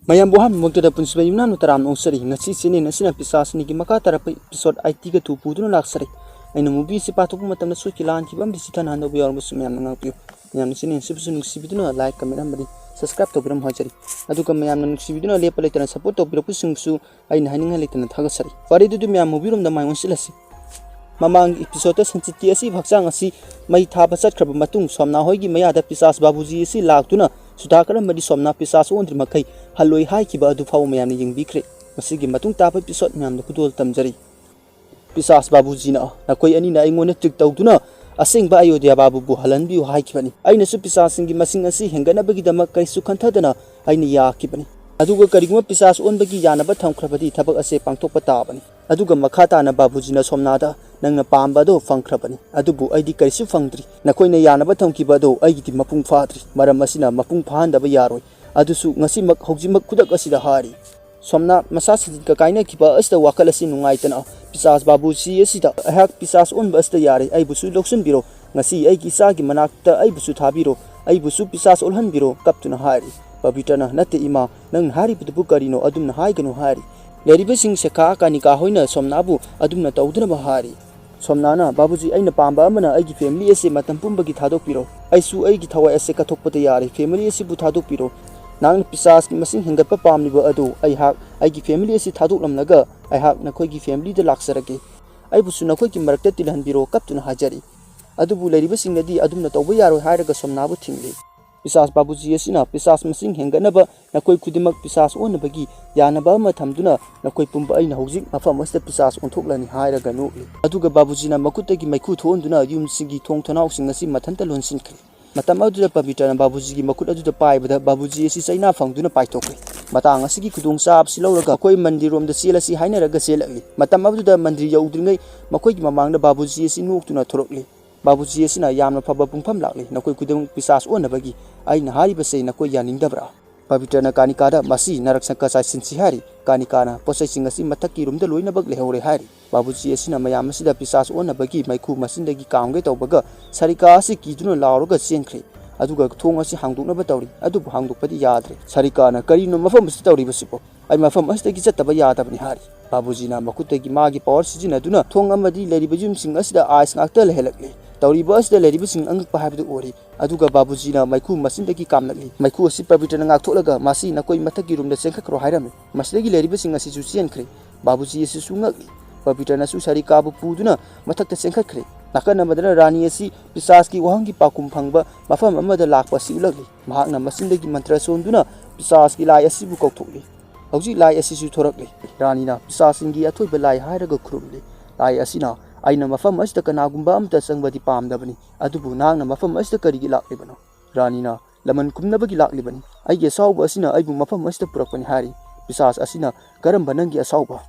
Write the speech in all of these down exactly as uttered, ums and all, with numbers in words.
ꯃꯌꯥꯝꯕꯨ ꯑꯍꯥꯟꯕꯃꯛꯇꯗ ꯄꯨꯟꯁꯤꯕ ꯌꯨꯝꯅꯥꯝꯅ ꯇꯔꯥꯝꯅ ꯑꯣꯛꯆꯔꯤ꯫ ꯉꯁꯤ ꯆꯦꯅꯦꯜ ꯑꯁꯤꯅ ꯄꯤꯁꯥꯁꯅꯤꯒꯤ ꯃꯈꯥ ꯇꯥꯔꯛꯄ episode eighty-two ꯄꯨꯗꯨꯅ ꯂꯥꯛꯆꯔꯤ꯫ ꯑꯩꯅ movie ꯑꯁꯤ ꯄꯥꯊꯣꯛꯄ ꯃꯇꯝꯗ ꯁꯣꯏꯈꯤ ꯂꯥꯟꯈꯤꯕ ꯑꯃꯗꯤ ꯆꯤꯊꯅ ꯍꯟꯗꯣꯛꯄ ꯌꯥꯎꯔꯕꯁꯨ ꯃꯌꯥꯝꯅ ꯉꯥꯛꯄꯤꯌꯨ꯫ ꯃꯌꯥꯝꯅ ꯆꯦꯅꯦꯜ ꯑꯁꯤꯕꯨꯁꯨ ꯅꯨꯡꯁꯤꯕꯤꯗꯨꯅ like, comment ꯑꯃꯗꯤ subscribe ꯇꯧꯕꯤꯔꯝꯃꯨ ꯍꯥꯏꯖꯔꯤ꯫ ꯑꯗꯨꯒ ꯃꯌꯥꯝꯅ ꯅꯨꯡꯁꯤꯕꯤꯗꯨꯅ ꯂꯦꯞꯄ ꯂꯩꯇꯅ support ꯇꯧꯕꯤꯔꯛꯄꯁꯤꯡꯕꯨꯁꯨ ꯑꯩꯅ ꯍꯥꯏꯅꯤꯡꯉꯥꯏ ꯂꯩꯇꯅ ꯊꯥꯒꯠꯆꯔꯤ꯫ ꯐꯔꯦ, ꯑꯗꯨꯗꯤ ꯃꯌꯥꯝ movie ꯔꯣꯝꯗ ꯃꯥꯏ ꯑꯣꯟꯁꯤꯜꯂꯁꯤ꯫ ꯃꯃꯥꯡꯒꯤ episode ꯁꯟꯆꯤꯠꯇꯤ ꯑꯁꯤ ꯍꯛꯆꯥꯡ ꯑꯁꯤ ꯃꯩ ꯊꯥꯕ ꯆꯠꯈ꯭ꯔꯕ ꯃꯇꯨꯡ ꯁꯣꯝꯅꯥ ꯍꯣꯏꯒꯤ ꯃꯌꯥꯗ ꯄꯤꯁꯥꯁ ꯕꯥꯕꯨꯖꯤ ꯑꯁꯤ ꯂꯥꯛꯇꯨꯅ ꯁꯨꯗꯥꯀꯔ ꯑꯃꯗꯤ ꯁꯣꯝꯅꯥ ꯄꯤꯁꯥꯁ ꯑꯣꯟꯗ꯭ꯔꯤ ꯃꯈꯩ ꯍꯜꯂꯣꯏ ꯍꯥꯏꯈꯤꯕ ꯑꯗꯨ ꯐꯥꯎꯕ ꯃꯌꯥꯝꯅ ꯌꯦꯡꯕꯤꯈ꯭ꯔꯦ꯫ ꯃꯁꯤꯒꯤ ꯃꯇꯨꯡ ꯇꯥꯕ episode ꯃꯌꯥꯝꯗ ꯈꯨꯗꯣꯜ ꯇꯝꯖꯔꯤ꯫ ꯄꯤꯁꯥꯁ ꯕꯥꯕꯨꯖꯤꯅ ꯅꯈꯣꯏ ꯑꯅꯤꯅ ꯑꯩꯉꯣꯟꯗ trick ꯇꯧꯗꯨꯅ ꯑꯁꯦꯡꯕ ꯑꯌꯣꯙ꯭ꯌꯥ ꯕꯥꯕꯨꯕꯨ ꯍꯜꯍꯟꯕꯤꯌꯨ ꯍꯥꯏꯈꯤꯕꯅꯤ꯫ ꯑꯩꯅꯁꯨ ꯄꯤꯁꯥꯁꯁꯤꯡꯒꯤ ꯃꯁꯤꯡ ꯑꯁꯤ ꯍꯦꯟꯒꯠꯅꯕꯒꯤꯗꯃꯛ ꯀꯔꯤꯁꯨ ꯈꯟꯊꯗꯅ ꯑꯩꯅ ꯌꯥꯈꯤꯕꯅꯤ꯫ ꯑꯗꯨꯒ ꯀꯔꯤꯒꯨꯝꯕ ꯄꯤꯁꯥꯁ ꯑꯣꯟꯕꯒꯤ ꯌꯥꯅꯕ ꯊꯝꯈ꯭ꯔꯕꯗꯤ ꯊꯕꯛ ꯑꯁꯤ ꯄꯥꯡꯊꯣꯛꯄ ꯇꯥꯕꯅꯤ꯫ ꯑꯗꯨꯒ ꯃꯈꯥ ꯇꯥꯅ ꯕꯥꯕꯨꯖꯤꯅ ꯁꯣꯝꯅꯥꯗ, "ꯅꯪꯅ ꯄꯥꯝꯕ ꯑꯗꯨ ꯐꯪꯈ꯭ꯔꯕꯅꯤ, ꯑꯗꯨꯕꯨ ꯑꯩꯗꯤ ꯀꯔꯤꯁꯨ ꯐꯪꯗ꯭ꯔꯤ꯫ ꯅꯈꯣꯏꯅ ꯌꯥꯅꯕ ꯊꯝꯈꯤꯕ ꯑꯗꯨ ꯑꯩꯒꯤꯗꯤ ꯃꯄꯨꯡ ꯐꯥꯗ꯭ꯔꯤ꯫ ꯃꯔꯝ ꯑꯁꯤꯅ ꯃꯄꯨꯡ ꯐꯥꯍꯟꯗꯕ ꯌꯥꯔꯣꯏ꯫ ꯑꯗꯨꯁꯨ ꯉꯁꯤꯃꯛ, ꯍꯧꯖꯤꯛꯃꯛ, ꯈꯨꯗꯛ ꯑꯁꯤꯗ" ꯍꯥꯏꯔꯤ꯫ ꯁꯣꯝꯅꯥ ꯃꯁꯥ ꯁꯖꯤꯠꯀ ꯀꯥꯏꯅꯈꯤꯕ ꯑꯁꯤꯗ ꯋꯥꯈꯜ ꯑꯁꯤ ꯅꯨꯡꯉꯥꯏꯇꯅ, "ꯄꯤꯁꯥꯁ ꯕꯥꯕꯨꯖꯤ ꯑꯁꯤꯗ ꯑꯩꯍꯥꯛ ꯄꯤꯁꯥꯁ ꯑꯣꯟꯕ ꯑꯁꯤꯗ ꯌꯥꯔꯦ, ꯑꯩꯕꯨꯁꯨ ꯂꯧꯁꯤꯟꯕꯤꯔꯣ꯫ ꯉꯁꯤ ꯑꯩꯒꯤ ꯏꯆꯥꯒꯤ ꯃꯅꯥꯛꯇ ꯑꯩꯕꯨꯁꯨ ꯊꯥꯕꯤꯔꯣ, ꯑꯩꯕꯨꯁꯨ ꯄꯤꯁꯥꯁ ꯑꯣꯜꯍꯟꯕꯤꯔꯣ" ꯀꯞꯇꯨꯅ ꯍꯥꯏꯔꯤ꯫ ꯄꯕꯤꯇ꯭ꯔꯅ, "ꯅꯠꯇꯦ ꯏꯃꯥ, ꯅꯪꯅ ꯍꯥꯏꯔꯤꯕꯗꯨꯕꯨ ꯀꯔꯤꯅꯣ? ꯑꯗꯨꯝꯅ ꯍꯥꯏꯒꯅꯨ" ꯍꯥꯏꯔꯤ꯫ ꯂꯩꯔꯤꯕꯁꯤꯡ ꯁꯦꯈꯥ, ꯀꯥꯅꯤꯀꯥ ꯍꯣꯏꯅ ꯁꯣꯝꯅꯥꯕꯨ ꯑꯗꯨꯝꯅ ꯇꯧꯗꯅꯕ ꯍꯥꯏꯔꯤ꯫ ꯁꯣꯝꯅꯥꯅ, "ꯕꯥꯕꯨꯖꯤ, ꯑꯩꯅ ꯄꯥꯝꯕ ꯑꯃꯅ ꯑꯩꯒꯤ family ꯑꯁꯤ ꯃꯇꯝ ꯄꯨꯝꯕꯒꯤ ꯊꯥꯗꯣꯛꯄꯤꯔꯣ꯫ ꯑꯩꯁꯨ ꯑꯩꯒꯤ ꯊꯋꯥꯏ ꯑꯁꯤ ꯀꯠꯊꯣꯛꯄꯗ ꯌꯥꯔꯦ꯫ Family ꯑꯁꯤꯕꯨ ꯊꯥꯗꯣꯛꯄꯤꯔꯣ꯫ ꯅꯍꯥꯛꯅ ꯄꯤꯁꯥꯁꯀꯤ ꯃꯁꯤꯡ ꯍꯦꯟꯒꯠꯄ ꯄꯥꯝꯂꯤꯕ ꯑꯗꯨ ꯑꯩꯍꯥꯛ ꯑꯩꯒꯤ family ꯑꯁꯤ ꯊꯥꯗꯣꯛꯂꯝꯂꯒ ꯑꯩꯍꯥꯛ ꯅꯈꯣꯏꯒꯤ family ꯗ ꯂꯥꯛꯆꯔꯒꯦ꯫ ꯑꯩꯕꯨꯁꯨ ꯅꯈꯣꯏꯒꯤ ꯃꯔꯛꯇ ꯇꯤꯜꯍꯟꯕꯤꯔꯣ" ꯀꯞꯇꯨꯅ ꯍꯥꯏꯖꯔꯤ꯫ ꯑꯗꯨꯕꯨ ꯂꯩꯔꯤꯕꯁꯤꯡꯅꯗꯤ ꯑꯗꯨꯝꯅ ꯇꯧꯕ ꯌꯥꯔꯣꯏ ꯍꯥꯏꯔꯒ ꯁꯣꯝꯅꯥꯕꯨ ꯊꯤꯡꯂꯤ꯫ ꯄꯤꯁꯥꯁ ꯕꯥꯕꯨꯖꯤ ꯑꯁꯤꯅ ꯄꯤꯁꯥꯁ ꯃꯁꯤꯡ ꯍꯦꯟꯒꯠꯅꯕ ꯅꯈꯣꯏ ꯈꯨꯗꯤꯡꯃꯛ ꯄꯤꯁꯥꯁ ꯑꯣꯟꯅꯕꯒꯤ ꯌꯥꯅꯕ ꯑꯃ ꯊꯝꯗꯨꯅ ꯅꯈꯣꯏ ꯄꯨꯝꯕ ꯑꯩꯅ ꯍꯧꯖꯤꯛ ꯃꯐꯝ ꯑꯁꯤꯗ ꯄꯤꯁꯥꯁ ꯑꯣꯟꯊꯣꯛꯂꯅꯤ ꯍꯥꯏꯔꯒ ꯅꯣꯛꯂꯤ꯫ ꯑꯗꯨꯒ ꯕꯥꯕꯨꯖꯤꯅ ꯃꯈꯨꯠꯇꯒꯤ ꯃꯩꯈꯨ ꯊꯣꯛꯍꯟꯗꯨꯅ ꯌꯨꯝꯁꯤꯒꯤ ꯊꯣꯡ ꯊꯣꯡꯅꯥꯎꯁꯤꯡ ꯑꯁꯤ ꯃꯊꯟꯇ ꯂꯣꯟꯁꯤꯟꯈ꯭ꯔꯦ꯫ ꯃꯇꯝ ꯑꯗꯨꯗ ꯄꯕꯤꯇ꯭ꯔꯅ ꯕꯥꯕꯨꯖꯤꯒꯤ ꯃꯈꯨꯠ ꯑꯗꯨꯗ ꯄꯥꯏꯕꯗ ꯕꯥꯕꯨꯖꯤ ꯑꯁꯤ ꯆꯩꯅꯥ ꯐꯪꯗꯨꯅ ꯄꯥꯏꯊꯣꯛꯈ꯭ꯔꯦ꯫ ꯃꯇꯥꯡ ꯑꯁꯤꯒꯤ ꯈꯨꯗꯣꯡꯆꯥꯕꯁꯤ ꯂꯧꯔꯒ ꯃꯈꯣꯏ ꯃꯟꯗꯤꯔ ꯔꯣꯝꯗ ꯆꯦꯜꯂꯁꯤ ꯍꯥꯏꯅꯔꯒ ꯆꯦꯜꯂꯛꯂꯤ꯫ ꯃꯇꯝ ꯑꯗꯨꯗ ꯃꯟꯗꯤꯔ ꯌꯧꯗ꯭ꯔꯤꯉꯩ ꯃꯈꯣꯏꯒꯤ ꯃꯃꯥꯡꯗ ꯕꯥꯕꯨꯖꯤ ꯑꯁꯤ ꯅꯣꯛꯇꯨꯅ ꯊꯣꯔꯛꯂꯤ꯫ ꯕꯥꯕꯨꯖꯤ ꯑꯁꯤꯅ, "ꯌꯥꯝꯅ ꯐꯕ ꯄꯨꯡꯐꯝ ꯂꯥꯛꯂꯦ, ꯅꯈꯣꯏ ꯈꯨꯗꯤꯡꯃꯛ ꯄꯤꯁꯥꯁ ꯑꯣꯟꯅꯕꯒꯤ꯫ ꯑꯩꯅ ꯍꯥꯏꯔꯤꯕꯁꯦ ꯅꯈꯣꯏ ꯌꯥꯅꯤꯡꯗꯕ꯭ꯔꯥ?" ꯄꯕꯤꯇ꯭ꯔꯅ ꯀꯥꯅꯤꯀꯥꯗ, "ꯃꯁꯤ ꯅꯔꯛꯁꯪꯀ ꯆꯥꯏꯁꯤꯟꯁꯤ" ꯍꯥꯏꯔꯤ꯫ ꯀꯥꯅꯤꯀꯥꯅ, "ꯄꯣꯠꯆꯩꯁꯤꯡ ꯑꯁꯤ ꯃꯊꯛꯀꯤ ꯔꯨꯝꯗ ꯂꯣꯏꯅꯃꯛ ꯂꯩꯍꯧꯔꯦ" ꯍꯥꯏꯔꯤ꯫ ꯕꯥꯕꯨꯖꯤ ꯑꯁꯤꯅ ꯃꯌꯥꯝ ꯑꯁꯤꯗ ꯄꯤꯁꯥꯁ ꯑꯣꯟꯅꯕꯒꯤ ꯃꯩꯈꯨ ꯃꯆꯤꯟꯗꯒꯤ ꯀꯥꯝꯒꯦ ꯇꯧꯕꯒ ꯁꯥꯔꯤꯀꯥ ꯑꯁꯤ ꯀꯤꯗꯨꯅ ꯂꯥꯎꯔꯒ ꯆꯦꯟꯈ꯭ꯔꯦ꯫ ꯑꯗꯨꯒ ꯊꯣꯡ ꯑꯁꯤ ꯍꯥꯡꯗꯣꯛꯅꯕ ꯇꯧꯔꯤ꯫ ꯑꯗꯨꯕꯨ ꯍꯥꯡꯗꯣꯛꯄꯗꯤ ꯌꯥꯗ꯭ꯔꯦ꯫ ꯁꯥꯔꯤꯀꯥꯅ, "ꯀꯔꯤꯅꯣ ꯃꯐꯝ ꯑꯁꯤꯗ ꯇꯧꯔꯤꯕꯁꯤꯕꯣ? ꯑꯩ ꯃꯐꯝ ꯑꯁꯤꯗꯒꯤ ꯆꯠꯇꯕ ꯌꯥꯗꯕꯅꯤ" ꯍꯥꯏꯔꯤ꯫ ꯕꯥꯕꯨꯖꯤꯅ ꯃꯈꯨꯠꯇꯒꯤ ꯃꯥꯒꯤ ꯄꯥꯋꯔ ꯁꯤꯖꯤꯟꯅꯗꯨꯅ ꯊꯣꯡ ꯑꯃꯗꯤ ꯂꯩꯔꯤꯕ ꯌꯨꯝꯁꯤꯡ ꯑꯁꯤꯗ ꯑꯥꯏꯁ ꯉꯥꯛꯇ ꯂꯩꯍꯜꯂꯛꯂꯤ꯫ ꯇꯧꯔꯤꯕ ꯑꯁꯤꯗ ꯂꯩꯔꯤꯕꯁꯤꯡ ꯑꯉꯛꯄ ꯍꯥꯏꯕꯗꯨ ꯑꯣꯏꯔꯤ꯫ ꯑꯗꯨꯒ ꯕꯥꯕꯨꯖꯤꯅ ꯃꯩꯈꯨ ꯃꯆꯤꯟꯗꯒꯤ ꯀꯥꯝꯂꯛꯂꯤ꯫ ꯃꯩꯈꯨ ꯑꯁꯤ ꯄꯕꯤꯇ꯭ꯔꯅ ꯉꯥꯛꯊꯣꯛꯂꯒ ꯃꯁꯤ ꯅꯈꯣꯏ ꯃꯊꯛꯀꯤ ꯔꯨꯝꯗ ꯆꯦꯟꯈꯠꯈ꯭ꯔꯣ ꯍꯥꯏꯔꯝꯃꯤ꯫ ꯃꯁꯤꯗꯒꯤ ꯂꯩꯔꯤꯕꯁꯤꯡ ꯑꯁꯤꯁꯨ ꯆꯦꯟꯈ꯭ꯔꯦ꯫ ꯕꯥꯕꯨꯖꯤ ꯑꯁꯤꯁꯨ ꯉꯛꯂꯤ꯫ ꯄꯕꯤꯇ꯭ꯔꯅꯁꯨ ꯁꯥꯔꯤꯀꯥꯕꯨ ꯄꯨꯗꯨꯅ ꯃꯊꯛꯇ ꯆꯦꯟꯈꯠꯈ꯭ꯔꯦ꯫ ꯅꯥꯀꯟ ꯑꯃꯗꯅ ꯔꯥꯅꯤ ꯑꯁꯤ ꯄꯤꯁꯥꯁꯀꯤ ꯋꯥꯍꯪꯒꯤ ꯄꯥꯎꯈꯨꯝ ꯐꯪꯕ ꯃꯐꯝ ꯑꯃꯗ ꯂꯥꯛꯄ ꯑꯁꯤ ꯎꯠꯂꯛꯂꯤ꯫ ꯃꯍꯥꯛꯅ ꯃꯆꯤꯟꯗꯒꯤ ꯃꯟꯇ꯭ꯔ ꯁꯣꯟꯗꯨꯅ ꯄꯤꯁꯥꯁꯀꯤ ꯂꯥꯏ ꯑꯁꯤꯕꯨ ꯀꯧꯊꯣꯛꯂꯤ꯫ ꯍꯧꯖꯤꯛ ꯂꯥꯏ ꯑꯁꯤꯁꯨ ꯊꯣꯔꯛꯂꯤ꯫ ꯔꯥꯅꯤꯅ ꯄꯤꯁꯥꯁꯁꯤꯡꯒꯤ ꯑꯊꯣꯏꯕ ꯂꯥꯏ ꯍꯥꯏꯔꯒ ꯈꯨꯔꯨꯝꯂꯤ꯫ ꯂꯥꯏ ꯑꯁꯤꯅ, "ꯑꯩꯅ ꯃꯐꯝ ꯑꯁꯤꯗ ꯀꯅꯥꯒꯨꯝꯕ ꯑꯃꯠꯇ ꯆꯪꯕꯗꯤ ꯄꯥꯝꯗꯕꯅꯤ, ꯑꯗꯨꯕꯨ ꯅꯍꯥꯛꯅ ꯃꯐꯝ ꯑꯁꯤꯗ ꯀꯔꯤꯒꯤ ꯂꯥꯛꯂꯤꯕꯅꯣ?" ꯔꯥꯅꯤꯅ, "ꯂꯃꯟ ꯈꯨꯝꯅꯕꯒꯤ ꯂꯥꯛꯂꯤꯕꯅꯤ꯫ ꯑꯩꯒꯤ ꯑꯁꯥꯎꯕ ꯑꯁꯤꯅ ꯑꯩꯕꯨ ꯃꯐꯝ ꯑꯁꯤꯗ ꯄꯨꯔꯛꯄꯅꯤ" ꯍꯥꯏꯔꯤ꯫ ꯄꯤꯁꯥꯁ ꯑꯁꯤꯅ, "ꯀꯔꯝꯕ ꯅꯪꯒꯤ ꯑꯁꯥꯎꯕ?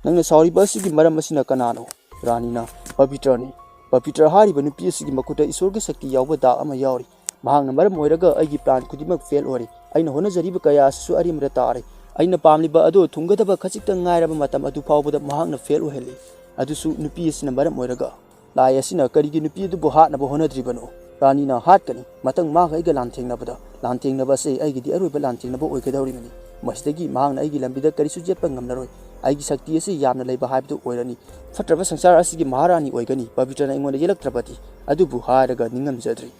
ꯅꯪꯅ ꯁꯥꯎꯔꯤꯕ ꯑꯁꯤꯒꯤ ꯃꯔꯝ ꯑꯁꯤꯅ ꯀꯅꯥꯅꯣ?" ꯔꯥꯅꯤꯅ, "ꯄꯕꯤꯇ꯭ꯔꯅꯤ꯫ ꯄꯕꯤꯇ꯭ꯔ ꯍꯥꯏꯔꯤꯕ ꯅꯨꯄꯤ ꯑꯁꯤꯒꯤ ꯃꯈꯨꯠꯇ ꯏꯁꯣꯔꯒꯤ ꯁꯛꯇꯤ ꯌꯥꯎꯕ ꯗꯥꯛ ꯑꯃ ꯌꯥꯎꯔꯤ꯫ ꯃꯍꯥꯛꯅ ꯃꯔꯝ ꯑꯣꯏꯔꯒ ꯑꯩꯒꯤ ꯄ꯭ꯂꯥꯟ ꯈꯨꯗꯤꯡꯃꯛ ꯐꯦꯜ ꯑꯣꯏꯔꯦ꯫ ꯑꯩꯅ ꯍꯣꯠꯅꯖꯔꯤꯕ ꯀꯌꯥ ꯑꯁꯤꯁꯨ ꯑꯔꯦꯝꯕꯗ ꯇꯥꯔꯦ꯫ ꯑꯩꯅ ꯄꯥꯝꯂꯤꯕ ꯑꯗꯨ ꯊꯨꯡꯒꯗꯕ ꯈꯖꯤꯛꯇꯪ ꯉꯥꯏꯔꯕ ꯃꯇꯝ ꯑꯗꯨ ꯐꯥꯎꯕꯗ ꯃꯍꯥꯛꯅ ꯐꯦꯜ ꯑꯣꯏꯍꯜꯂꯤ꯫ ꯑꯗꯨꯁꯨ ꯅꯨꯄꯤ ꯑꯁꯤꯅ ꯃꯔꯝ ꯑꯣꯏꯔꯒ꯫ ꯂꯥꯏ ꯑꯁꯤꯅ ꯀꯔꯤꯒꯤ ꯅꯨꯄꯤ ꯑꯗꯨꯕꯨ ꯍꯥꯠꯅꯕ ꯍꯣꯠꯅꯗ꯭ꯔꯤꯕꯅꯣ?" ꯔꯥꯅꯤꯅ, "ꯍꯥꯠꯀꯅꯤ꯫ ꯃꯊꯪ ꯃꯥꯒ ꯑꯩꯒ ꯂꯥꯟꯊꯦꯡꯅꯕꯗ, ꯂꯥꯟꯊꯦꯡꯅꯕ ꯑꯁꯤ ꯑꯩꯒꯤꯗꯤ ꯑꯔꯣꯏꯕ ꯂꯥꯟꯊꯦꯡꯅꯕ ꯑꯣꯏꯒꯗꯧꯔꯤꯕꯅꯤ꯫ ꯃꯁꯤꯗꯒꯤ ꯃꯍꯥꯛꯅ ꯑꯩꯒꯤ ꯂꯝꯕꯤꯗ ꯀꯔꯤꯁꯨ ꯌꯦꯠꯄ ꯉꯝꯂꯔꯣꯏ꯫ ꯑꯩꯒꯤ ꯁꯛꯇꯤ ꯑꯁꯤ ꯌꯥꯝꯅ ꯂꯩꯕ ꯍꯥꯏꯕꯗꯨ ꯑꯣꯏꯔꯅꯤ꯫ ꯐꯠꯇ꯭ꯔꯕ ꯁꯪꯁꯥꯔ ꯑꯁꯤꯒꯤ ꯃꯍꯥꯔꯥꯅꯤ ꯑꯣꯏꯒꯅꯤ, ꯄꯕꯤꯇ꯭ꯔꯅ ꯑꯩꯉꯣꯟꯗ ꯌꯦꯜꯂꯛꯇ꯭ꯔꯕꯗꯤ꯫ ꯑꯗꯨꯕꯨ ꯍꯥꯏꯔꯒ ꯅꯤꯡꯉꯝꯖꯗ꯭ꯔꯤ꯫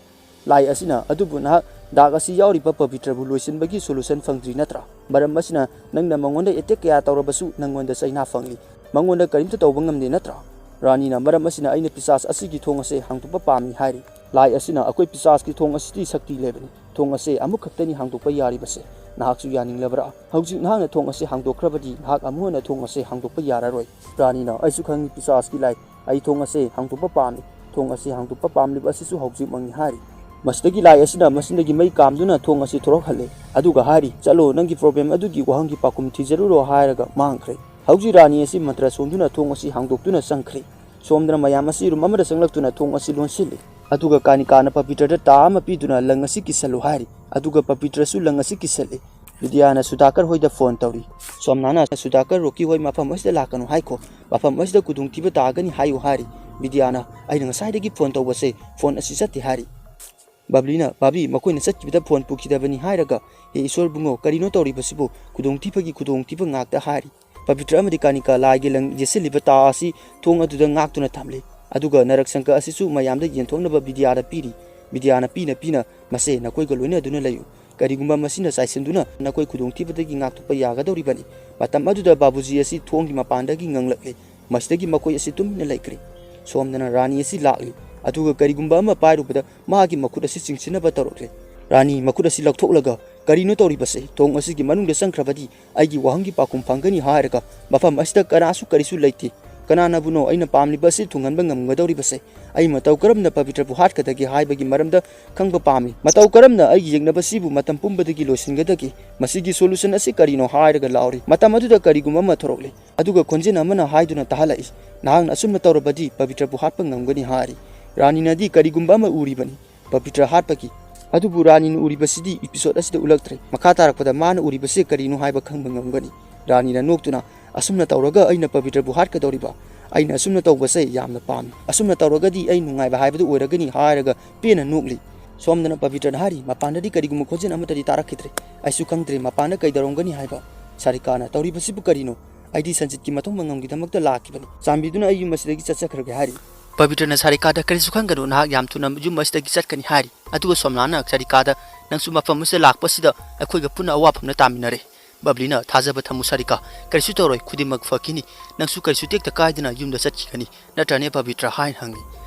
ꯂꯥꯏ ꯑꯁꯤꯅ, ꯑꯗꯨꯕꯨ ꯅꯍꯥꯛ ꯗꯥꯛ ꯑꯁꯤ ꯌꯥꯎꯔꯤꯕ ꯄꯕꯤꯇ꯭ꯔꯕꯨ ꯂꯣꯏꯁꯤꯟꯕꯒꯤ ꯁꯣꯂꯨꯁꯟ ꯐꯪꯗ꯭ꯔꯤ ꯅꯠꯇ꯭ꯔꯥ? ꯃꯔꯝ ꯑꯁꯤꯅ ꯅꯪꯅ ꯃꯉꯣꯟꯗ ꯑꯦꯇꯦꯛ ꯀꯌꯥ ꯇꯧꯔꯕꯁꯨ ꯅꯪꯉꯣꯟꯗ ꯆꯩꯅꯥ ꯐꯪꯂꯤ꯫ ꯃꯉꯣꯟꯗ ꯀꯔꯤꯝꯇ ꯇꯧꯕ ꯉꯝꯗꯦ ꯅꯠꯇ꯭ꯔꯥ?" ꯔꯥꯅꯤꯅ, "ꯃꯔꯝ ꯑꯁꯤꯅ ꯑꯩꯅ ꯄꯤꯁꯥꯁ ꯑꯁꯤꯒꯤ ꯊꯣꯡ ꯑꯁꯦ ꯍꯥꯡꯗꯣꯛꯄ ꯄꯥꯝꯃꯤ" ꯍꯥꯏꯔꯤ꯫ ꯂꯥꯏ ꯑꯁꯤꯅ, "ꯑꯩꯈꯣꯏ ꯄꯤꯁꯥꯁꯀꯤ ꯊꯣꯡ ꯑꯁꯤꯗꯤ ꯁꯛꯇꯤ ꯂꯩꯕꯅꯤ꯫ ꯊꯣꯡ ꯑꯁꯦ ꯑꯃꯨꯛꯈꯛꯇꯅꯤ ꯍꯥꯡꯗꯣꯛꯄ ꯌꯥꯔꯤꯕꯁꯦ꯫ ꯅꯍꯥꯛꯁꯨ ꯌꯥꯅꯤꯡꯂꯕ꯭ꯔꯥ? ꯍꯧꯖꯤꯛ ꯅꯍꯥꯛꯅ ꯊꯣꯡ ꯑꯁꯦ ꯍꯥꯡꯗꯣꯛꯈ꯭ꯔꯕꯗꯤ ꯅꯍꯥꯛ ꯑꯃꯨꯛ ꯍꯟꯅ ꯊꯣꯡ ꯑꯁꯦ ꯍꯥꯡꯗꯣꯛꯄ ꯌꯥꯔꯔꯣꯏ꯫" ꯔꯥꯅꯤꯅ, "ꯑꯩꯁꯨ ꯈꯪꯏ ꯄꯤꯁꯥꯁꯀꯤ ꯂꯥꯏ꯫ ꯑꯩ ꯊꯣꯡ ꯑꯁꯦ ꯍꯥꯡꯗꯣꯛꯄ ꯄꯥꯝꯃꯤ꯫ ꯊꯣꯡ ꯑꯁꯦ ꯍꯥꯡꯗꯣꯛꯄ ꯄꯥꯝꯂꯤꯕ ꯑꯁꯤꯁꯨ ꯍꯧꯖꯤꯛꯃꯛꯅꯤ" ꯍꯥꯏꯔꯤ꯫ ꯃꯁꯤꯗꯒꯤ ꯂꯥꯏ ꯑꯁꯤꯅ ꯃꯆꯤꯟꯗꯒꯤ ꯃꯩ ꯀꯥꯝꯗꯨꯅ ꯊꯣꯡ ꯑꯁꯤ ꯊꯣꯔꯛꯍꯜꯂꯦ꯫ ꯑꯗꯨꯒ ꯍꯥꯏꯔꯤ, "ꯆꯠꯂꯣ, ꯅꯪꯒꯤ ꯄ꯭ꯔꯣꯕ꯭ꯂꯦꯝ ꯑꯗꯨꯒꯤ ꯋꯥꯍꯪꯒꯤ ꯄꯥꯎꯈꯨꯝ ꯊꯤꯖꯔꯨꯔꯣ" ꯍꯥꯏꯔꯒ ꯃꯥꯡꯈ꯭ꯔꯦ꯫ ꯍꯧꯖꯤꯛ ꯔꯥꯅꯤ ꯑꯁꯤ ꯃꯟꯇ꯭ꯔ ꯁꯣꯟꯗꯨꯅ ꯊꯣꯡ ꯑꯁꯤ ꯍꯥꯡꯗꯣꯛꯇꯨꯅ ꯆꯪꯈ꯭ꯔꯦ꯫ ꯁꯣꯝꯗꯅ ꯃꯌꯥꯝ ꯑꯁꯤ ꯔꯨꯝ ꯑꯃꯗ ꯆꯪꯂꯛꯇꯨꯅ ꯊꯣꯡ ꯑꯁꯤ ꯂꯣꯟꯁꯤꯜꯂꯤ꯫ ꯑꯗꯨꯒ ꯀꯥꯅꯤꯀꯥꯅ ꯄꯕꯤꯇ꯭ꯔꯗ ꯇꯥ ꯑꯃ ꯄꯤꯗꯨꯅ ꯂꯪ ꯑꯁꯤ ꯀꯤꯁꯜꯂꯨ ꯍꯥꯏꯔꯤ꯫ ꯑꯗꯨꯒ ꯄꯕꯤꯇ꯭ꯔꯁꯨ ꯂꯪ ꯑꯁꯤ ꯀꯤꯁꯜꯂꯤ꯫ ꯕꯤꯗ꯭ꯌꯥꯅ ꯁꯨꯗꯥꯀꯔ ꯍꯣꯏꯗ ꯐꯣꯟ ꯇꯧꯔꯤ꯫ ꯁꯣꯝꯅꯥꯅ ꯁꯨꯗꯥꯀꯔ, "ꯔꯣꯀꯤ ꯍꯣꯏ ꯃꯐꯝ ꯑꯁꯤꯗ ꯂꯥꯛꯀꯅꯨ ꯍꯥꯏꯈꯣ꯫ ꯃꯐꯝ ꯑꯁꯤꯗ ꯈꯨꯗꯣꯡꯊꯤꯕ ꯇꯥꯒꯅꯤ ꯍꯥꯏꯌꯨ" ꯍꯥꯏꯔꯤ꯫ ꯕꯤꯗ꯭ꯌꯥꯅ, "ꯑꯩꯅ ꯉꯁꯥꯏꯗꯒꯤ ꯐꯣꯟ ꯇꯧꯕꯁꯦ, ꯐꯣꯟ ꯑꯁꯤ ꯆꯠꯇꯦ" ꯍꯥꯏꯔꯤ꯫ ꯕꯕ꯭ꯂꯤꯅ, "ꯕꯥꯕꯤ, ꯃꯈꯣꯏꯅ ꯆꯠꯈꯤꯕꯗ ꯐꯣꯟ ꯄꯨꯈꯤꯗꯕꯅꯤ" ꯍꯥꯏꯔꯒ, "ꯍꯦ ꯏꯁꯣꯔ ꯕꯨꯡꯉꯣ, ꯀꯔꯤꯅꯣ ꯇꯧꯔꯤꯕꯁꯤꯕꯨ? ꯈꯨꯗꯣꯡꯊꯤꯕꯒꯤ ꯈꯨꯗꯣꯡꯊꯤꯕ ꯉꯥꯛꯇ ꯍꯥꯏꯔꯤ꯫" ꯄꯕꯤꯇ꯭ꯔ ꯑꯃꯗꯤ ꯀꯥꯅꯤꯀꯥ ꯂꯥꯏꯒꯤ ꯂꯪ ꯌꯦꯠꯁꯤꯜꯂꯤꯕ ꯇꯥ ꯑꯁꯤ ꯊꯣꯡ ꯑꯗꯨꯗ ꯉꯥꯛꯇꯨꯅ ꯊꯝꯂꯤ꯫ ꯑꯗꯨꯒ ꯅꯔꯛ ꯁꯪꯀ ꯑꯁꯤꯁꯨ ꯃꯌꯥꯝꯗ ꯌꯦꯟꯊꯣꯛꯅꯕ ꯕꯤꯗ꯭ꯌꯥꯗ ꯄꯤꯔꯤ꯫ ꯕꯤꯗ꯭ꯌꯥꯅ ꯄꯤꯅ ꯄꯤꯅ, "ꯃꯁꯦ ꯅꯈꯣꯏꯒ ꯂꯣꯏꯅꯗꯨꯅ ꯂꯩꯌꯨ꯫ ꯀꯔꯤꯒꯨꯝꯕ ꯃꯁꯤꯅ ꯆꯥꯏꯁꯤꯟꯗꯨꯅ ꯅꯈꯣꯏ ꯈꯨꯗꯣꯡꯊꯤꯕꯗꯒꯤ ꯉꯥꯛꯊꯣꯛꯄ ꯌꯥꯒꯗꯧꯔꯤꯕꯅꯤ꯫" ꯃꯇꯝ ꯑꯗꯨꯗ ꯕꯥꯕꯨꯖꯤ ꯑꯁꯤ ꯊꯣꯡꯒꯤ ꯃꯄꯥꯟꯗꯒꯤ ꯉꯪꯂꯛꯂꯤ꯫ ꯃꯁꯤꯗꯒꯤ ꯃꯈꯣꯏ ꯑꯁꯤ ꯇꯨꯃꯤꯟꯅ ꯂꯩꯈ꯭ꯔꯦ꯫ ꯁꯣꯝꯗꯅ ꯔꯥꯅꯤ ꯑꯁꯤ ꯂꯥꯛꯂꯤ꯫ ꯑꯗꯨꯒ ꯀꯔꯤꯒꯨꯝꯕ ꯑꯃ ꯄꯥꯏꯔꯨꯕꯗ ꯃꯍꯥꯛꯀꯤ ꯃꯈꯨꯠ ꯑꯁꯤ ꯆꯤꯡꯁꯤꯟꯅꯕ ꯇꯧꯔꯛꯂꯦ꯫ ꯔꯥꯅꯤ ꯃꯈꯨꯠ ꯑꯁꯤ ꯂꯧꯊꯣꯛꯂꯒ, "ꯀꯔꯤꯅꯣ ꯇꯧꯔꯤꯕꯁꯦ? ꯊꯣꯡ ꯑꯁꯤꯒꯤ ꯃꯅꯨꯡꯗ ꯆꯪꯈ꯭ꯔꯕꯗꯤ ꯑꯩꯒꯤ ꯋꯥꯍꯪꯒꯤ ꯄꯥꯎꯈꯨꯝ ꯐꯪꯒꯅꯤ ꯍꯥꯏꯔꯒ ꯃꯐꯝ ꯑꯁꯤꯗ ꯀꯅꯥꯁꯨ ꯀꯔꯤꯁꯨ ꯂꯩꯇꯦ꯫ ꯀꯅꯥꯅꯕꯨꯅꯣ ꯑꯩꯅ ꯄꯥꯝꯂꯤꯕ ꯑꯁꯤ ꯊꯨꯡꯍꯟꯕ ꯉꯝꯒꯗꯧꯔꯤꯕꯁꯦ? ꯑꯩ ꯃꯇꯧ ꯀꯔꯝꯅ ꯄꯕꯤꯇ꯭ꯔꯕꯨ ꯍꯥꯠꯀꯗꯒꯦ ꯍꯥꯏꯕꯒꯤ ꯃꯔꯝꯗ ꯈꯪꯕ ꯄꯥꯝꯃꯤ꯫ ꯃꯇꯧ ꯀꯔꯝꯅ ꯑꯩꯒꯤ ꯌꯦꯛꯅꯕꯁꯤꯕꯨ ꯃꯇꯝ ꯄꯨꯝꯕꯗꯒꯤ ꯂꯣꯏꯁꯤꯟꯒꯗꯒꯦ? ꯃꯁꯤꯒꯤ solution ꯑꯁꯤ ꯀꯔꯤꯅꯣ?" ꯍꯥꯏꯔꯒ ꯂꯥꯎꯔꯤ꯫ ꯃꯇꯝ ꯑꯗꯨꯗ ꯀꯔꯤꯒꯨꯝꯕ ꯑꯃ ꯊꯣꯔꯛꯂꯤ꯫ ꯑꯗꯨꯒ ꯈꯣꯟꯖꯦꯜ ꯑꯃꯅ ꯍꯥꯏꯗꯨꯅ ꯇꯥꯍꯜꯂꯛꯏ, "ꯅꯍꯥꯛꯅ ꯑꯁꯨꯝꯅ ꯇꯧꯔꯕꯗꯤ ꯄꯕꯤꯇ꯭ꯔꯕꯨ ꯍꯥꯠꯄ ꯉꯝꯒꯅꯤ" ꯍꯥꯏꯔꯤ꯫ ꯔꯥꯅꯤꯅꯗꯤ ꯀꯔꯤꯒꯨꯝꯕ ꯑꯃ ꯎꯔꯤꯕꯅꯤ꯫ ꯄꯕꯤꯇ꯭ꯔ ꯍꯥꯠꯄꯒꯤ꯫ ꯑꯗꯨꯕꯨ ꯔꯥꯅꯤꯅ ꯎꯔꯤꯕꯁꯤꯗꯤ episode ꯑꯁꯤꯗ ꯎꯠꯂꯛꯇ꯭ꯔꯦ꯫ ꯃꯈꯥ ꯇꯥꯔꯛꯄꯗ ꯃꯥꯅ ꯎꯔꯤꯕꯁꯤ ꯀꯔꯤꯅꯣ ꯍꯥꯏꯕ ꯈꯪꯕ ꯉꯝꯒꯅꯤ꯫ ꯔꯥꯅꯤꯅ ꯅꯣꯛꯇꯨꯅ, "ꯑꯁꯨꯝꯅ ꯇꯧꯔꯒ ꯑꯩꯅ ꯄꯕꯤꯇ꯭ꯔꯕꯨ ꯍꯥꯠꯀꯗꯧꯔꯤꯕ? ꯑꯩꯅ ꯑꯁꯨꯝꯅ ꯇꯧꯕꯁꯦ ꯌꯥꯝꯅ ꯄꯥꯝꯃꯤ꯫ ꯑꯁꯨꯝꯅ ꯇꯧꯔꯒꯗꯤ ꯑꯩ ꯅꯨꯡꯉꯥꯏꯕ ꯍꯥꯏꯕꯗꯨ ꯑꯣꯏꯔꯒꯅꯤ" ꯍꯥꯏꯔꯒ ꯄꯦꯟꯅ ꯅꯣꯛꯂꯤ꯫ ꯁꯣꯝꯗꯅ ꯄꯕꯤꯇ꯭ꯔꯅ ꯍꯥꯏꯔꯤ, "ꯃꯄꯥꯟꯗꯗꯤ ꯀꯔꯤꯒꯨꯝꯕ ꯈꯣꯟꯖꯦꯜ ꯑꯃꯠꯇꯗꯤ ꯇꯥꯔꯛꯈꯤꯗ꯭ꯔꯦ꯫ ꯑꯩꯁꯨ ꯈꯪꯗ꯭ꯔꯦ ꯃꯄꯥꯟꯗ ꯀꯩꯗꯧꯔꯝꯒꯅꯤ ꯍꯥꯏꯕ꯫ ꯁꯥꯔꯤꯀꯥꯅ, 'ꯇꯧꯔꯤꯕꯁꯤꯕꯨ ꯀꯔꯤꯅꯣ? ꯑꯩꯗꯤ ꯁꯟꯖꯤꯠꯀꯤ ꯃꯇꯧ ꯃꯉꯝꯒꯤꯗꯃꯛꯇ ꯂꯥꯛꯈꯤꯕꯅꯤ꯫ ꯆꯥꯟꯕꯤꯗꯨꯅ ꯑꯩ ꯌꯨꯝ ꯑꯁꯤꯗꯒꯤ ꯆꯠꯆꯈ꯭ꯔꯒꯦ' ꯍꯥꯏꯔꯤ꯫" ꯄꯕꯤꯇ꯭ꯔꯅ ꯁꯥꯔꯤꯀꯥꯗ, "ꯀꯔꯤꯁꯨ ꯈꯟꯒꯅꯨ, ꯅꯍꯥꯛ ꯌꯥꯝ ꯊꯨꯅ ꯌꯨꯝ ꯑꯁꯤꯗꯒꯤ ꯆꯠꯀꯅꯤ" ꯍꯥꯏꯔꯤ꯫ ꯑꯗꯨꯒ ꯁꯣꯝꯂꯥꯅ ꯁꯥꯔꯤꯀꯥꯗ, "ꯅꯪꯁꯨ ꯃꯐꯝ ꯑꯁꯤꯗ ꯂꯥꯛꯄꯁꯤꯗ ꯑꯩꯈꯣꯏꯒ ꯄꯨꯟꯅ ꯑꯋꯥꯐꯝꯗ ꯇꯥꯃꯤꯟꯅꯔꯦ꯫ ꯕꯕ꯭ꯂꯤꯅ ꯊꯥꯖꯕ ꯊꯝꯃꯨ ꯁꯥꯔꯤꯀꯥ, ꯀꯔꯤꯁꯨ ꯇꯧꯔꯣꯏ, ꯈꯨꯗꯤꯡꯃꯛ ꯐꯈꯤꯅꯤ꯫ ꯅꯪꯁꯨ ꯀꯔꯤꯁꯨ ꯇꯦꯛꯇ ꯀꯥꯏꯗꯅ ꯌꯨꯝꯗ ꯆꯠꯈꯤꯒꯅꯤ, ꯅꯠꯇ꯭ꯔꯅꯦ ꯄꯕꯤꯇ꯭ꯔ?" ꯍꯥꯏꯅ ꯍꯪꯉꯤ꯫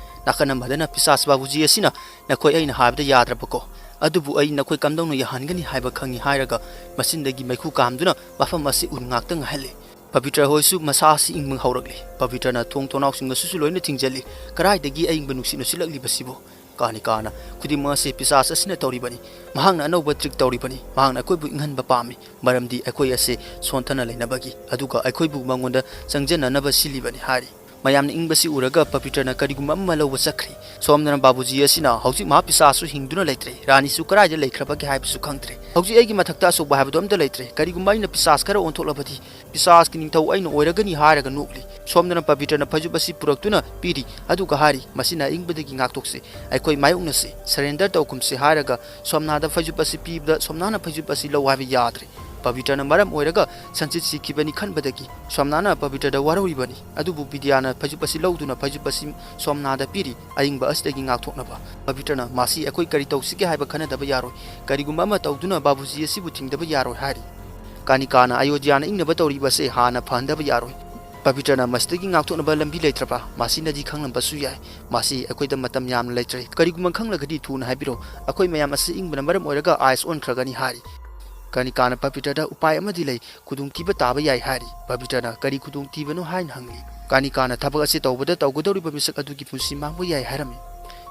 ꯅꯥꯀꯟ ꯑꯃꯗꯅ ꯄꯤꯁꯥꯁ ꯕꯥꯕꯨꯖꯤ ꯑꯁꯤꯅ, "ꯅꯈꯣꯏ ꯑꯩꯅ ꯍꯥꯏꯕꯗ ꯌꯥꯗ꯭ꯔꯕꯀꯣ? ꯑꯗꯨꯕꯨ ꯑꯩ ꯅꯈꯣꯏ ꯀꯝꯗꯧꯅ ꯌꯥꯍꯟꯒꯅꯤ ꯍꯥꯏꯕ ꯈꯪꯉꯤ" ꯍꯥꯏꯔꯒ ꯃꯆꯤꯟꯗꯒꯤ ꯃꯩꯈꯨ ꯀꯥꯝꯗꯨꯅ ꯃꯐꯝ ꯑꯁꯤ ꯎꯟ ꯉꯥꯛꯇ ꯉꯥꯏꯍꯜꯂꯤ꯫ ꯄꯕꯤꯇ꯭ꯔ ꯍꯣꯏꯁꯨ ꯃꯁꯥ ꯑꯁꯤ ꯏꯪꯕ ꯍꯧꯔꯛꯂꯤ꯫ ꯄꯕꯤꯇ꯭ꯔꯅ ꯊꯣꯡ ꯊꯣꯡꯅꯥꯎꯁꯤꯡ ꯑꯁꯤꯁꯨ ꯂꯣꯏꯅ ꯊꯤꯡꯖꯤꯜꯂꯤ꯫ "ꯀꯗꯥꯏꯗꯒꯤ ꯑꯏꯪꯕ ꯅꯨꯡꯁꯤꯠꯅꯣ ꯁꯤꯠꯂꯛꯂꯤꯕꯁꯤꯕꯣ?" ꯀꯥꯅꯤꯀꯥꯅ, "ꯈꯨꯗꯤꯡꯃꯛ ꯑꯁꯤ ꯄꯤꯁꯥꯁ ꯑꯁꯤꯅ ꯇꯧꯔꯤꯕꯅꯤ꯫ ꯃꯍꯥꯛꯅ ꯑꯅꯧꯕ trick ꯇꯧꯔꯤꯕꯅꯤ꯫ ꯃꯍꯥꯛꯅ ꯑꯩꯈꯣꯏꯕꯨ ꯏꯪꯍꯟꯕ ꯄꯥꯝꯃꯤ, ꯃꯔꯝꯗꯤ ꯑꯩꯈꯣꯏ ꯑꯁꯤ ꯁꯣꯟꯊꯅ ꯂꯩꯅꯕꯒꯤ, ꯑꯗꯨꯒ ꯑꯩꯈꯣꯏꯕꯨ ꯃꯉꯣꯟꯗ ꯆꯪꯖꯅꯅꯕ ꯁꯤꯜꯂꯤꯕꯅꯤ" ꯍꯥꯏꯔꯤ꯫ ꯃꯌꯥꯝꯅ ꯏꯪꯕꯁꯤ ꯎꯔꯒ ꯄꯕꯤꯇ꯭ꯔꯅ ꯀꯔꯤꯒꯨꯝꯕ ꯑꯃ ꯂꯧꯕ ꯆꯠꯈ꯭ꯔꯦ꯫ ꯁꯣꯝꯗꯅ ꯕꯥꯕꯨꯖꯤ ꯑꯁꯤꯅ, "ꯍꯧꯖꯤꯛ ꯃꯍꯥꯛ ꯄꯤꯁꯥꯁꯁꯨ ꯍꯤꯡꯗꯨꯅ ꯂꯩꯇ꯭ꯔꯦ, ꯔꯥꯅꯤꯁꯨ ꯀꯗꯥꯏꯗ ꯂꯩꯈ꯭ꯔꯕꯒꯦ ꯍꯥꯏꯕꯁꯨ ꯈꯪꯗ꯭ꯔꯦ꯫ ꯍꯧꯖꯤꯛ ꯑꯩꯒꯤ ꯃꯊꯛꯇ ꯑꯆꯧꯕ ꯍꯥꯏꯕꯗꯣ ꯑꯝꯇ ꯂꯩꯇ꯭ꯔꯦ꯫ ꯀꯔꯤꯒꯨꯝꯕ ꯑꯩꯅ ꯄꯤꯁꯥꯁ ꯈꯔ ꯑꯣꯟꯊꯣꯛꯂꯕꯗꯤ ꯄꯤꯁꯥꯁꯀꯤ ꯅꯤꯡꯊꯧ ꯑꯩꯅ ꯑꯣꯏꯔꯒꯅꯤ" ꯍꯥꯏꯔꯒ ꯅꯣꯛꯂꯤ꯫ ꯁꯣꯝꯗꯅ ꯄꯕꯤꯇ꯭ꯔꯅ ꯐꯩꯖꯨꯞ ꯑꯁꯤ ꯄꯨꯔꯛꯇꯨꯅ ꯄꯤꯔꯤ, ꯑꯗꯨꯒ ꯍꯥꯏꯔꯤ, "ꯃꯁꯤꯅ ꯑꯏꯪꯕꯗꯒꯤ ꯉꯥꯛꯊꯣꯛꯁꯤ, ꯑꯩꯈꯣꯏ ꯃꯥꯌꯣꯛꯅꯁꯤ, surrender ꯇꯧꯒꯨꯝꯁꯤ" ꯍꯥꯏꯔꯒ ꯁꯣꯝꯅꯥꯗ ꯐꯩꯖꯨꯞ ꯑꯁꯤ ꯄꯤꯕꯗ ꯁꯣꯝꯅꯥꯅ ꯐꯩꯖꯨꯞ ꯑꯁꯤ ꯂꯧ ꯍꯥꯏꯕ ꯌꯥꯗ꯭ꯔꯦ꯫ ꯄꯕꯤꯇ꯭ꯔꯅ ꯃꯔꯝ ꯑꯣꯏꯔꯒ ꯁꯟꯖꯤꯠ ꯁꯤꯈꯤꯕꯅꯤ ꯈꯟꯕꯗꯒꯤ ꯁꯣꯝꯅꯥꯅ ꯄꯕꯤꯇ꯭ꯔꯗ ꯋꯥꯔꯧꯔꯤꯕꯅꯤ꯫ ꯑꯗꯨꯕꯨ ꯕꯤꯗ꯭ꯌꯥꯅ ꯐꯩꯖꯨꯞ ꯑꯁꯤ ꯂꯧꯗꯨꯅ ꯐꯩꯖꯨꯞ ꯑꯁꯤ ꯁꯣꯝꯅꯥꯗ ꯄꯤꯔꯤ, ꯑꯏꯪꯕ ꯑꯁꯤꯗꯒꯤ ꯉꯥꯛꯊꯣꯛꯅꯕ꯫ ꯄꯕꯤꯇ꯭ꯔꯅ, "ꯃꯁꯤ ꯑꯩꯈꯣꯏ ꯀꯔꯤ ꯇꯧꯁꯤꯒꯦ ꯍꯥꯏꯕ ꯈꯟꯅꯗꯕ ꯌꯥꯔꯣꯏ꯫ ꯀꯔꯤꯒꯨꯝꯕ ꯑꯃ ꯇꯧꯗꯨꯅ ꯕꯥꯕꯨꯖꯤ ꯑꯁꯤꯕꯨ ꯊꯤꯡꯗꯕ ꯌꯥꯔꯣꯏ" ꯍꯥꯏꯔꯤ꯫ ꯀꯥꯅꯤꯀꯥꯅ, "ꯑꯌꯣꯙ꯭ꯌꯥꯅ ꯏꯪꯅꯕ ꯇꯧꯔꯤꯕ ꯑꯁꯦ ꯍꯥꯟꯅ ꯐꯍꯟꯗꯕ ꯌꯥꯔꯣꯏ꯫ ꯄꯕꯤꯇ꯭ꯔꯅ ꯃꯁꯤꯗꯒꯤ ꯉꯥꯛꯊꯣꯛꯅꯕ ꯂꯝꯕꯤ ꯂꯩꯇ꯭ꯔꯕ꯭ꯔꯥ? ꯃꯁꯤꯅꯗꯤ ꯈꯪꯂꯝꯕꯁꯨ ꯌꯥꯏ꯫ ꯃꯁꯤ ꯑꯩꯈꯣꯏꯗ ꯃꯇꯝ ꯌꯥꯝꯅ ꯂꯩꯇ꯭ꯔꯦ꯫ ꯀꯔꯤꯒꯨꯝꯕ ꯈꯪꯂꯒꯗꯤ ꯊꯨꯅ ꯍꯥꯏꯕꯤꯔꯣ꯫ ꯑꯩꯈꯣꯏ ꯃꯌꯥꯝ ꯑꯁꯤ ꯏꯪꯕꯅ ꯃꯔꯝ ꯑꯣꯏꯔꯒ ꯑꯥꯏꯁ ꯑꯣꯟꯈ꯭ꯔꯒꯅꯤ" ꯍꯥꯏꯔꯤ꯫ ꯀꯥꯅꯤꯀꯥꯅ ꯄꯕꯤꯇ꯭ꯔꯗ, "ꯎꯄꯥꯏ ꯑꯃꯗꯤ ꯂꯩ, ꯈꯨꯗꯣꯡꯊꯤꯕ ꯇꯥꯕ ꯌꯥꯏ" ꯍꯥꯏꯔꯤ꯫ ꯄꯕꯤꯇ꯭ꯔꯅ, "ꯀꯔꯤ ꯈꯨꯗꯣꯡꯊꯤꯕꯅꯣ?" ꯍꯥꯏꯅ ꯍꯪꯂꯤ꯫ ꯀꯥꯅꯤꯀꯥꯅ, "ꯊꯕꯛ ꯑꯁꯤ ꯇꯧꯕꯗ ꯇꯧꯒꯗꯧꯔꯤꯕ ꯃꯤꯁꯛ ꯑꯗꯨꯒꯤ ꯄꯨꯟꯁꯤ ꯃꯥꯡꯕ ꯌꯥꯏ" ꯍꯥꯏꯔꯝꯃꯤ꯫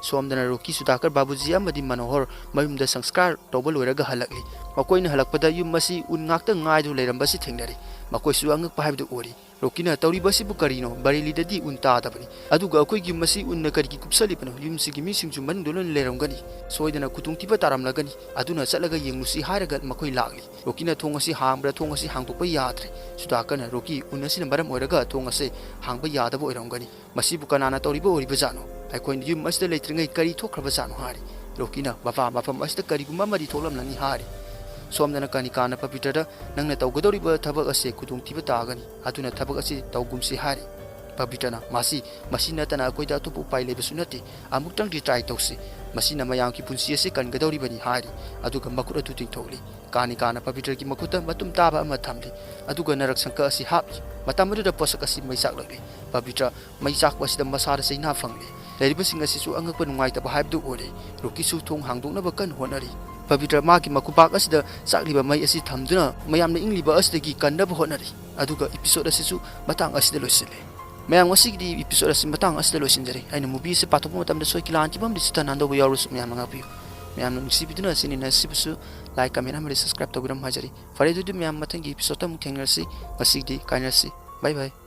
ꯁꯣꯝꯗꯅ ꯔꯣꯀꯤ, ꯁꯨꯗꯥꯀꯔ, ꯕꯥꯕꯨꯖꯤ ꯑꯃꯗꯤ ꯃꯅꯣꯍꯔ ꯃꯌꯨꯝꯗ ꯁꯪꯁꯀꯥꯔ ꯇꯧꯕ ꯂꯣꯏꯔꯒ ꯍꯜꯂꯛꯂꯤ꯫ ꯃꯈꯣꯏꯅ ꯍꯜꯂꯛꯄꯗ ꯌꯨꯝ ꯑꯁꯤ ꯎꯟ ꯉꯥꯛꯇ ꯉꯥꯏꯗꯨꯅ ꯂꯩꯔꯝꯕꯁꯤ ꯊꯦꯡꯅꯔꯤ꯫ ꯃꯈꯣꯏꯁꯨ ꯑꯉꯛꯄ ꯍꯥꯏꯕꯗꯨ ꯑꯣꯏꯔꯤ꯫ ꯔꯣꯀꯤꯅ, "ꯇꯧꯔꯤꯕ ꯑꯁꯤꯕꯨ ꯀꯔꯤꯅꯣ? ꯕꯔꯦꯂꯤꯗꯗꯤ ꯎꯟ ꯇꯥꯗꯕꯅꯤ꯫ ꯑꯗꯨꯒ ꯑꯩꯈꯣꯏꯒꯤ ꯌꯨꯝ ꯑꯁꯤ ꯎꯟꯅ ꯀꯔꯤꯒꯤ ꯀꯨꯞꯁꯜꯂꯤꯕꯅꯣ? ꯌꯨꯝꯁꯤꯒꯤ ꯃꯤꯁꯤꯡꯁꯨ ꯃꯅꯨꯡꯗ ꯂꯣꯏꯅ ꯂꯩꯔꯝꯒꯅꯤ꯫ ꯁꯣꯏꯗꯅ ꯈꯨꯗꯣꯡꯊꯤꯕ ꯇꯥꯔꯝꯂꯒꯅꯤ꯫ ꯑꯗꯨꯅ ꯆꯠꯂꯒ ꯌꯦꯡꯂꯨꯁꯤ" ꯍꯥꯏꯔꯒ ꯃꯈꯣꯏ ꯂꯥꯛꯂꯤ꯫ ꯔꯣꯀꯤꯅ ꯊꯣꯡ ꯑꯁꯤ ꯍꯥꯡꯕ꯭ꯔꯥ, ꯊꯣꯡ ꯑꯁꯤ ꯍꯥꯡꯗꯣꯛꯄ ꯌꯥꯗ꯭ꯔꯦ꯫ ꯁꯨꯗꯥꯀꯔꯅ, "ꯔꯣꯀꯤ, ꯎꯟ ꯑꯁꯤꯅ ꯃꯔꯝ ꯑꯣꯏꯔꯒ ꯊꯣꯡ ꯑꯁꯤ ꯍꯥꯡꯕ ꯌꯥꯗꯕ ꯑꯣꯏꯔꯝꯒꯅꯤ꯫ ꯃꯁꯤꯕꯨ ꯀꯅꯥꯅ ꯇꯧꯔꯤꯕ ꯑꯣꯏꯔꯤꯕꯖꯥꯠꯅꯣ? ꯑꯩꯈꯣꯏꯅ ꯌꯨꯝ ꯑꯁꯤꯗ ꯂꯩꯇ꯭ꯔꯤꯉꯩ ꯀꯔꯤ ꯊꯣꯛꯈ꯭ꯔꯕꯖꯥꯠꯅꯣ?" ꯍꯥꯏꯔꯤ꯫ ꯔꯣꯀꯤꯅ, "ꯕꯕꯥ, ꯃꯐꯝ ꯑꯁꯤꯗ ꯀꯔꯤꯒꯨꯝꯕ ꯑꯃꯗꯤ ꯊꯣꯛꯂꯝꯂꯅꯤ" ꯍꯥꯏꯔꯤ꯫ ꯁꯣꯝꯗꯅ ꯀꯥꯅꯤꯀꯥꯅ ꯄꯕꯤꯇ꯭ꯔꯗ, "ꯅꯪꯅ ꯇꯧꯒꯗꯧꯔꯤꯕ ꯊꯕꯛ ꯑꯁꯤ ꯈꯨꯗꯣꯡꯊꯤꯕ ꯇꯥꯒꯅꯤ, ꯑꯗꯨꯅ ꯊꯕꯛ ꯑꯁꯤ ꯇꯧꯒꯨꯝꯁꯤ" ꯍꯥꯏꯔꯤ꯫ ꯄꯕꯤꯇ꯭ꯔꯅ, "ꯃꯁꯤ, ꯃꯁꯤ ꯅꯠꯇꯅ ꯑꯩꯈꯣꯏꯗ ꯑꯇꯣꯞꯄ ꯎꯄꯥꯏ ꯂꯩꯕꯁꯨ ꯅꯠꯇꯦ꯫ ꯑꯃꯨꯛꯇꯪꯗꯤ try ꯇꯧꯁꯤ꯫ ꯃꯁꯤꯅ ꯃꯌꯥꯝꯒꯤ ꯄꯨꯟꯁꯤ ꯑꯁꯤ ꯀꯟꯒꯗꯧꯔꯤꯕꯅꯤ" ꯍꯥꯏꯔꯤ꯫ ꯑꯗꯨꯒ ꯃꯈꯨꯠ ꯑꯗꯨ ꯇꯤꯡꯊꯣꯛꯂꯤ꯫ ꯀꯥꯅꯤꯀꯥꯅ ꯄꯕꯤꯇ꯭ꯔꯒꯤ ꯃꯈꯨꯠꯇ ꯃꯇꯨꯝ ꯇꯥꯕ ꯑꯃ ꯊꯝꯂꯤ꯫ ꯑꯗꯨꯒ ꯅꯔꯛ ꯁꯪꯀ ꯑꯁꯤ ꯍꯥꯞꯂꯤ꯫ ꯃꯇꯝ ꯑꯗꯨꯗ ꯄꯣꯠꯁꯛ ꯑꯁꯤ ꯃꯩ ꯆꯥꯛꯂꯛꯂꯤ꯫ ꯄꯕꯤꯇ꯭ꯔ ꯃꯩ ꯆꯥꯛꯄ ꯑꯁꯤꯗ ꯃꯁꯥꯗ ꯆꯩꯅꯥ ꯐꯪꯂꯤ꯫ ꯂꯩꯔꯤꯕꯁꯤꯡ ꯑꯁꯤꯁꯨ ꯑꯉꯛꯄ ꯅꯨꯡꯉꯥꯏꯇꯕ ꯍꯥꯏꯕꯗꯨ ꯑꯣꯏꯔꯦ꯫ ꯔꯣꯀꯤꯁꯨ ꯊꯣꯡ ꯍꯥꯡꯗꯣꯛꯅꯕ ꯀꯟꯅ ꯍꯣꯠꯅꯔꯤ꯫ ꯄꯕꯤꯇ꯭ꯔ ꯃꯥꯒꯤ ꯃꯈꯨꯄꯥꯛ ꯑꯁꯤꯗ ꯆꯥꯛꯂꯤꯕ ꯃꯩ ꯑꯁꯤ ꯊꯝꯗꯨꯅ ꯃꯌꯥꯝꯅ ꯏꯪꯂꯤꯕ ꯑꯁꯤꯗꯒꯤ ꯀꯟꯅꯕ ꯍꯣꯠꯅꯔꯤ꯫ ꯑꯗꯨꯒ episode ꯑꯁꯤꯁꯨ ꯃꯇꯥꯡ ꯑꯁꯤꯗ ꯂꯣꯏꯁꯤꯜꯂꯤ꯫ ꯃꯌꯥꯝ, ꯉꯁꯤꯒꯤꯗꯤ episode ꯑꯁꯤ ꯃꯇꯥꯡ ꯑꯁꯤꯗ ꯂꯣꯏꯁꯤꯟꯖꯔꯦ꯫ ꯑꯩꯅ movie ꯑꯁꯤ ꯄꯥꯊꯣꯛꯄ ꯃꯇꯝꯗ ꯁꯣꯏ ꯀꯤꯂꯥꯟꯈꯤꯕ ꯑꯃꯗꯤ ꯆꯤꯠꯇ ꯅꯥꯟꯗꯧꯕ ꯌꯥꯎꯔꯁꯨ ꯃꯌꯥꯝꯅ ꯉꯥꯛꯄꯤꯌꯨ꯫ ꯃꯌꯥꯝꯅ ꯅꯨꯡꯁꯤꯕꯤꯗꯨꯅ ꯆꯦꯟꯅꯦꯜ ꯑꯁꯤꯕꯨꯁꯨ like, comment ꯑꯃꯗꯤ subscribe ꯇꯧꯕꯤꯔꯝꯃꯨ ꯍꯥꯏꯖꯔꯤ꯫ ꯐꯔꯦ, ꯑꯗꯨꯗꯤ ꯃꯌꯥꯝ, ꯃꯊꯪꯒꯤ episode ꯑꯃꯨꯛ ꯊꯦꯡꯅꯔꯁꯤ꯫ ꯉꯁꯤꯒꯤꯗꯤ ꯀꯥꯏꯅꯔꯁꯤ꯫ Bye bye꯫